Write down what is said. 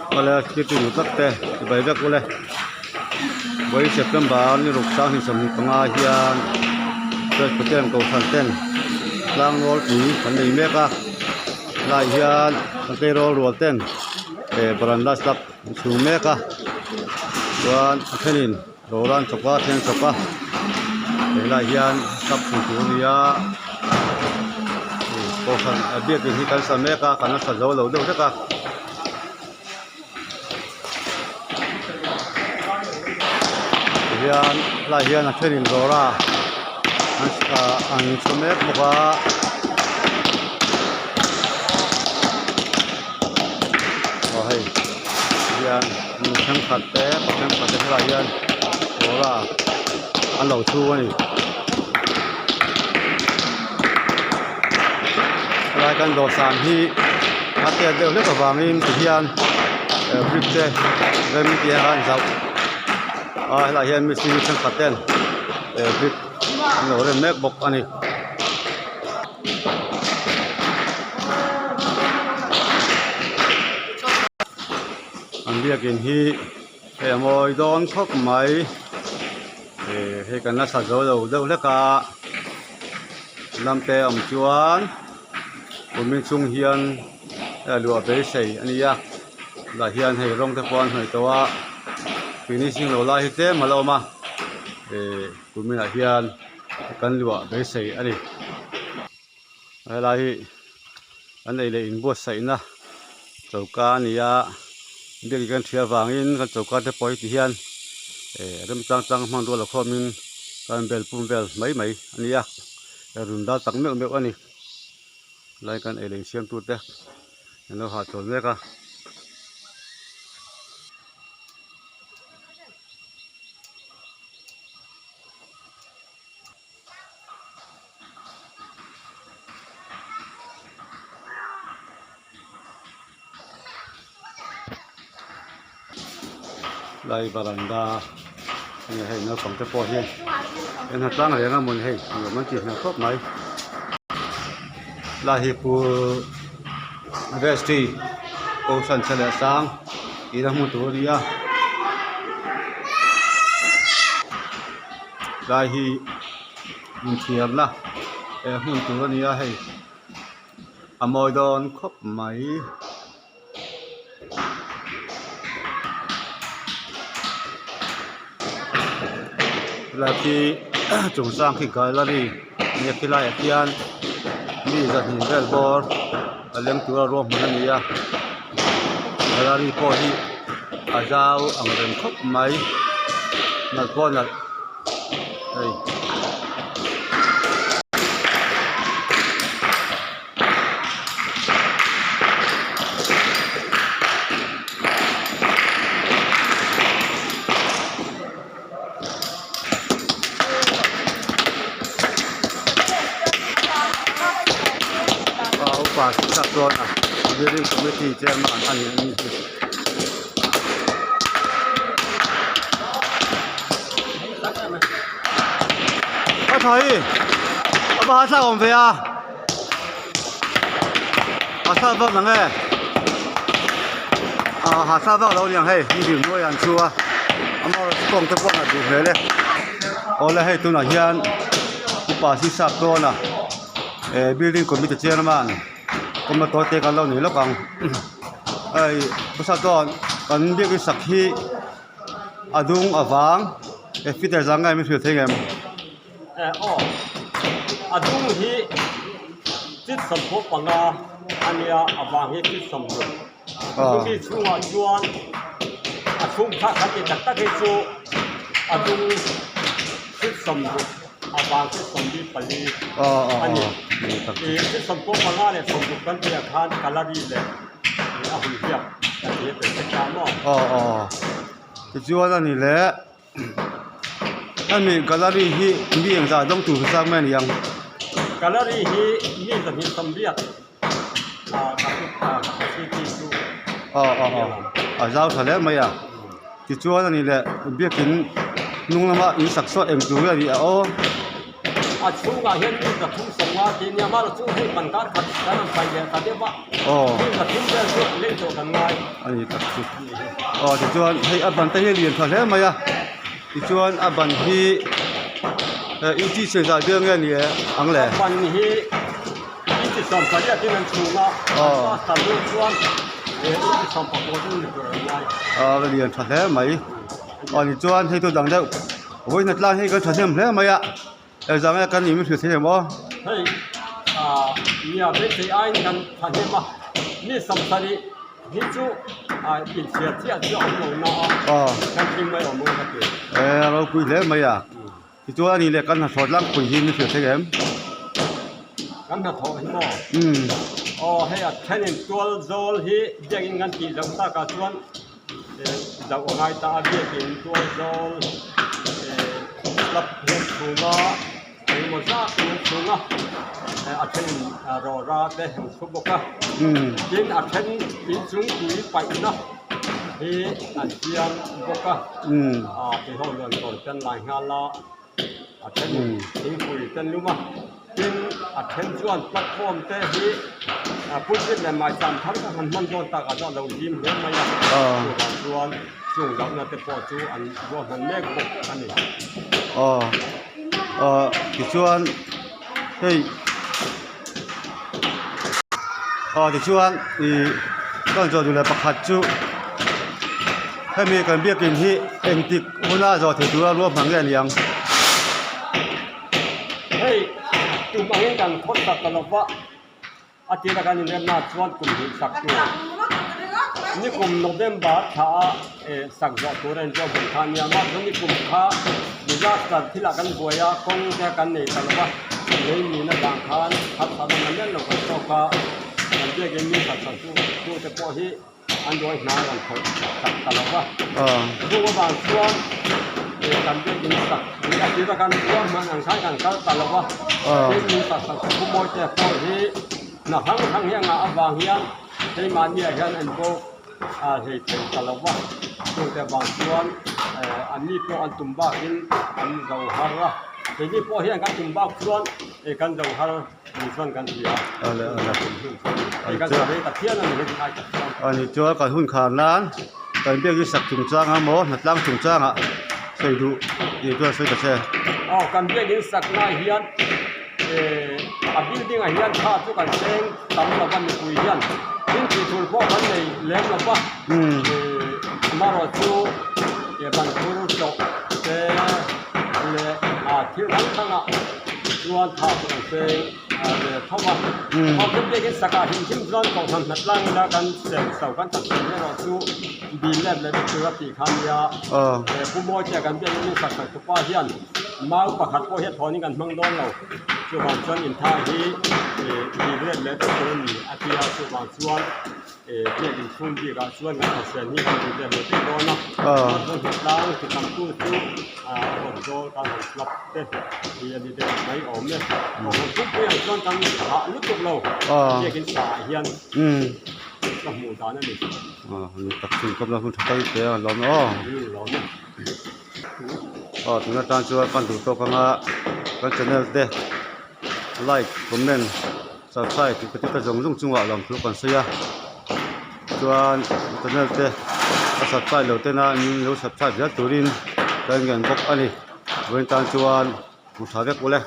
Awle thil duh tak te chibai vek ule vawi September ni ruk sang 25 hian Presbyterian kohhran ten tlang nawlpui an nei mek a helaiah hian an tleirawl rual ten eh varanda slab an chhung mek a chuan a thenin rawra an chawk a a then an chawk a helaiah hian slab chhung tur a ni a kohhran biakin hi kan sa mek a kan la sa zo lo deuh hlek a. Tihian helaiah hian a thenin rawra an ahh an chhu mek bawk a. Aw hei tihian mi thenkhat te pa thenkhat te helaiah hian rawra an lo chhu a ni. Helai kan dawhsan hi a tet deuh hlek avangin tihian brick te rem ti a an zauh a helaiah hian mistiri thenkhat ten brick an lo rem mek bawk a ni. An biakin hi hei a mawi dawn khawp mai. Ehh hei kan la sa zo lo deuh hlek a lamte awm chuan kumin chung hian a luah beisei a ni a tah hian hei rawng te pawh an hnawih tawh a finishing lo lai hi tlem a la awm a ehh kumin ah hian kan luah beisei a ni helai hi an ei leh inbuatsaihna choka a ni a biakin kan hria avangin kan choka te pawh hi ti hian eh remchang chang hmanrua la khawmin kan bel pum vel mai mai a ni a run dal tak meuh meuh a ni lai kan ei leh insiam tute an lo hahchawl mek a. Lai varanda enge hei naupang te pawh hi an ha tlang reng a mawni hei nuam an tih hmel khawp mai lai hi pu vestry kohhran chhe leh sang tih na hmun tur a ni a. Lai hi inthiarna eh hmun tur a ni a hei a mawi dawn khawp mai. Helai khi chungchang khi gallery nia khilaiah khian mi zahnih vel bawr a leng tura ruahman a ni a gallery pawh hi a zau ang reng khawp mai nalh pawh a nalh hei. Upa sak dawn a building committee chairman a ni a nih hi. A tha hi a va thlak awm ve a a thlak vak nang e a thlak vak lo niang hei ni ding hnuaiah an chhu a amaherawhchu kawng te pawh a duh hmel e awle hei tunah hian upa sisap dawn a eh building committee chairman kawmna tawi te kan lo nei lawk ang hei upa chuan kan biakin sak hi a dung avang eh feeder zang nge min hrilh thei ngem. Eh aw a dung hi chit sawmthawh panga a nia a vang hi chit sawmruk chumi chhungah chuan a chhung thlak kan tih tak tak hi chu a dung chit sawmruk a vang chit sawmli pali a ni ih chit sawmthawh panga leh sawmruk kan tih ah khan kalari leh a hun hiak kan tih a tel vek ta maw. Aw aw tichuan a ni leh. Hemi gallery hi mi engzah dawng tur zat mai a ni ang. Gallery hi mi zahnih sawmriat capacity chu aw aw aw a zau tha hle mai a tichuan a ni leh biakin hnung lama in sak saw eng tur nge a nih a aw. A chhungah hian mi 350 tih nia mahla chu hei ban kar khat kan rawn paih leh ta deuh a. Mi 300 vel chu lei tawh kan ngai. A ni tak chu. Aw tichuan hei a ban te hi lian tha hle mai a. Tichuan a ban hi inchi chhe zah vel nge ni ang le? A ban hi inchi 18 in an chhung a, an plaster dawn chuan inchi 19 chu ni tur an ngai. A lian tha hle mai. Aw tichuan hei chu dang deuh vawiin tlang hi kan thahnem hle mai a, engzah nge kan in hrilh thei em aw? Hei nia beisei aiin kan thahnem a, mi 70 hi chu inchhiar chiah chiah awm lo na a, kan tling mai awm ang ka ti. E ropui hle mai a, tichuan a nih leh kan hnathawh tlangpui hi min hrilh thei em? Kan hnathawh hi maw? Aw hei a thenin tual zawl hi biakinn kan tih loh takah chuan Zoh a ngai ta a biakin tual zawl slab hian chhung a engemaw zat in an chhung a a thenin rawra te an chhu bawk a tin a then inchung tui paihna hi an siam bawk a tihho luan kawr te an lai nghal a. A then thingpui te an lum a, tin a then chuan platform te hi pulpit leh maicham thar kha han hman dawn takah chuan a lo zim hle mai a, chuvang chuan chung lohna te pawh chu an ruahman mek bawk a ni. Aw aw tichuan hei aw tichuan ih chuan zawh duh leh pakhat chu hemi kan biakin hi engtik huna zawh thei tura ruahman nge a ni ang. Hei tum angin kan khawt tak ta lova a tira kan inremna chuan kum hnih sak tur nikum November thla a sak zawh tur a inruahman hmun kha a nia mahse nikum kha disaster thilah kan buai a kawng te kan nei ta lova lei min avang khan harsatna na mial lo kan tawk a kan biakin mi harsat tu te pawh hi an ruai hna an khawih sak ta lo va. Chung avang chuan kan biakinn sak hi a tir a kan ruahman ang khan kan kal ta lo va. Tin, min sak sak chu Mawitea pawh hi hna hrang hrang hi a ngah avang hian keimahniah hian an bo hlei thei ta lo va. Chungte avang chuan anni pawh an tum bakin an zo har a. Keini pawh hian kan tum bak chuan kan zo har. Ani chuan kan hun khar nan kan biak hi sak chungchang a maw hnatlang chungchang ah sawi duh tih chuan sawi ta che. Aw kan biak in sak lai hian a building ah hian tha chu kan seng tam lo va mipui hian thil tih tur pawh kan nei lem lo va amaherawh chu ban phur chawp te leh thil dang dang ah. Chuan tha chu kan seng ve tho a. Mahse biakin sakah hrim hrim chuan kohhran hlat lang ila kan seng so kan tak thei erawh chu dil let leh vek tur a tih kha nia. Pu Mawitea kan biakin min sak sak tupa hian mau pakhat pawh hi a thawn in kan hmang dawn lo. Chuvang chuan intha hi dil let leh vek tur a ni a ti a. Chuvang chuan Biakin chhung bikah chuan kan hnasen hi kan dil let leh vek dawn a. Chuan hnatlang ti tamtu chu kawt zawl kan han slap te hi a ni deuh mai awm e. Kohhran pumpuiah chuan kan hah lutuk lo biakin sa ah hian ka hmuh dan a ni. Aw tuna tan chuan kan duh tawk anga kan channel te like comment subscribe tih te te zawng zawng chungah lawmthu kan sawi a chuan channel te a subscribe lo tena min lo subscribe zel turin ka innghen bawk a ni vawiin tan chuan hmu tha vek ule.